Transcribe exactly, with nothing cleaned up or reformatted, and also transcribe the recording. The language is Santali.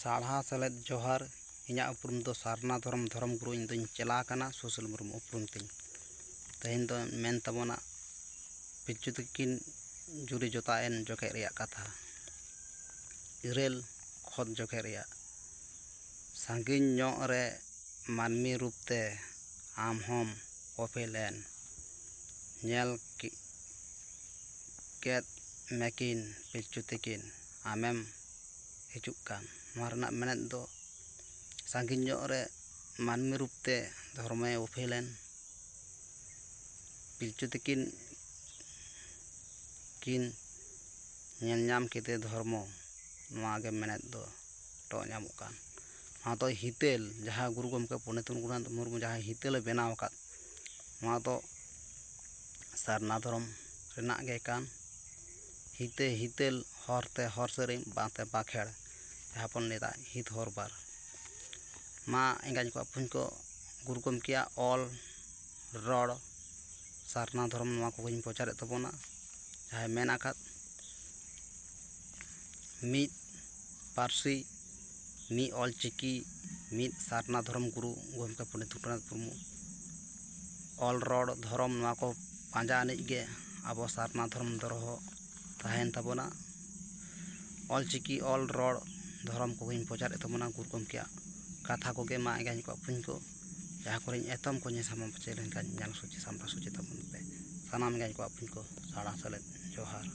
ᱥᱟᱨᱦᱟᱣ ᱥᱮᱞᱮᱫ ᱡᱚᱦᱟᱨ᱾ ᱤᱧᱟᱹᱜ ᱩᱯᱨᱩᱢ ᱫᱚ ᱥᱟᱨᱱᱟ ᱫᱷᱚᱨᱚᱢ ᱫᱷᱚᱨᱚᱢ ᱜᱩᱨᱩ, ᱤᱧ ᱫᱚᱧ ᱪᱮᱞᱟ ᱠᱟᱱᱟ, ᱥᱩᱥᱤᱞ ᱢᱩᱨᱢᱩ ᱩᱯᱨᱩᱢ ᱛᱤᱧ᱾ ᱛᱮᱦᱮᱧ ᱫᱚ ᱢᱮᱱ ᱛᱟᱵᱚᱱᱟ ᱯᱤᱞᱪᱩ ᱛᱟᱹᱠᱤᱱ ᱡᱩᱨᱤ ᱡᱚᱛᱟ ᱮᱱ ᱡᱚᱠᱷᱮᱡ ᱨᱮᱭᱟᱜ ᱠᱟᱛᱷᱟ᱾ ᱤᱨᱟᱹᱞ ᱠᱷᱚᱛ ᱡᱚᱠᱷᱮᱡ ᱨᱮᱭᱟᱜ᱾ ᱥᱟᱺᱜᱤᱧ ᱧᱚᱜ ᱨᱮ ᱢᱟᱹᱱᱢᱤ ᱨᱩᱯ ᱛᱮ ᱟᱢ ᱦᱚᱸᱢ ᱚᱯᱮᱞ ᱮᱱ᱾ ᱧᱮᱞ ᱠᱮ-, ᱠᱮᱫ ᱢᱮᱠᱤᱱ ᱯᱤᱞᱪᱩ ᱛᱤᱠᱤᱱ, ᱟᱢᱮᱢ ᱦᱤᱡᱩᱜ ᱠᱟᱱ᱾ ᱱᱚᱣᱟ ᱨᱮᱱᱟᱜ ᱢᱮᱱᱮᱫ ᱫᱚ, ᱥᱟᱺᱜᱤᱧ ᱧᱚᱜ ᱨᱮ ᱢᱟᱹᱱᱢᱤ ᱨᱩᱯ ᱛᱮ ᱫᱷᱚᱨᱢᱚᱭ ᱚᱯᱮᱞ ᱮᱱ᱾ ᱯᱤᱞᱪᱩ ᱛᱤᱠᱤᱱ ᱠᱤᱱ ᱧᱮᱞ ᱧᱟᱢ ᱠᱮᱫᱮ ᱫᱷᱚᱨᱢᱚ, ᱱᱚᱣᱟ ᱜᱮ ᱢᱮᱱᱮᱫ ᱫᱚ ᱴᱚᱜ ᱧᱟᱢᱚᱜ ᱠᱟᱱ᱾ ᱱᱚᱣᱟ ᱫᱚ ᱦᱤᱛᱟᱹᱞ, ᱡᱟᱦᱟᱸ ᱜᱩᱨᱩ ᱜᱚᱢᱠᱮ ᱯᱚᱱᱰᱤᱛ ᱨᱚᱜᱷᱩᱱᱟᱛᱷ ᱢᱩᱨᱢᱩ ᱡᱟᱦᱟᱸ ᱦᱤᱛᱟᱹᱞᱮ ᱵᱮᱱᱟᱣ ᱟᱠᱟᱫ, ᱱᱚᱣᱟ ᱫᱚ ᱥᱟᱨᱱᱟ ᱫᱷᱚᱨᱚᱢ ᱨᱮᱱᱟᱜ ᱜᱮ ᱠᱟᱱ᱾ ᱦᱤᱛᱟᱹ ᱦᱤᱛᱟᱹᱞ, ᱦᱚᱨ ᱛᱮ ᱦᱚᱨ ᱥᱮᱨᱮᱧ, ᱵᱟᱝᱛᱮ ᱵᱟᱸᱠᱷᱮᱲ, ᱡᱟᱦᱟᱸ ᱵᱚᱱ ᱞᱟᱹᱭᱫᱟ ᱦᱤᱛ ᱦᱚᱨ ᱵᱟᱨ᱾ ᱢᱟ ᱮᱸᱜᱟᱧ ᱠᱚ ᱟᱯᱩᱧ ᱠᱚ, ᱜᱩᱨᱩ ᱜᱚᱢᱠᱮᱭᱟᱜ ᱚᱞ, ᱨᱚᱲ, ᱥᱟᱨᱱᱟ ᱫᱷᱚᱨᱚᱢ, ᱱᱚᱣᱟ ᱠᱚᱜᱮᱧ ᱯᱨᱚᱪᱟᱨᱮᱫ ᱛᱟᱵᱚᱱᱟ᱾ ᱡᱟᱦᱟᱸᱭ ᱢᱮᱱ ᱟᱠᱟᱫ, ᱢᱤᱫ ᱯᱟᱹᱨᱥᱤ, ᱢᱤᱫ ᱚᱞ ᱪᱤᱠᱤ, ᱢᱤᱫ ᱥᱟᱨᱱᱟ ᱫᱷᱚᱨᱚᱢ ᱜᱩᱨᱩ ᱜᱚᱢᱠᱮ ᱯᱚᱱᱰᱤᱛ ᱨᱚᱜᱷᱩᱱᱟᱛᱷ ᱢᱩᱨᱢᱩ᱾ ᱚᱞ, ᱨᱚᱲ, ᱫᱷᱚᱨᱚᱢ, ᱱᱚᱣᱟ ᱠᱚ ᱯᱟᱸᱡᱟ ᱟᱹᱱᱤᱡ ᱜᱮ ᱟᱵᱚ ᱥᱟᱨᱱᱟ ᱫᱷᱚᱨᱚᱢ ᱫᱚᱨᱦᱚ ᱛᱟᱦᱮᱱ ᱛᱟᱵᱚᱱᱟ᱾ ᱚᱞ ᱪᱤᱠᱤ, ᱚᱞ, ᱨᱚᱲ, ᱫᱷᱚᱨᱚᱢ ᱠᱚᱜᱮᱧ ᱯᱨᱚᱪᱟᱨᱮᱫ ᱛᱟᱵᱚᱱᱟ᱾ ᱜᱩᱨᱩ ᱜᱚᱢᱠᱮᱭᱟᱜ ᱠᱟᱛᱷᱟ ᱠᱚᱜᱮ ᱢᱟ ᱮᱸᱜᱟᱧ ᱠᱚ ᱟᱯᱩᱧ ᱠᱚ, ᱡᱟᱦᱟᱸ ᱠᱚᱨᱮᱧ ᱮᱛᱚᱢ ᱠᱚ ᱧᱮᱞ ᱥᱟᱢᱟᱝ ᱯᱟᱪᱮ ᱞᱮᱱᱠᱷᱟᱱ ᱧᱮᱞ ᱥᱚᱪᱮ ᱥᱟᱢᱴᱟᱣ ᱥᱚᱪᱮ ᱛᱟᱵᱚᱱ ᱯᱮ᱾ ᱥᱟᱱᱟᱢ ᱮᱸᱜᱟᱧ ᱠᱚ ᱟᱯᱩᱧ ᱠᱚ ᱥᱟᱨᱦᱟᱣ ᱥᱮᱞᱮᱫ ᱡᱚᱦᱟᱨ᱾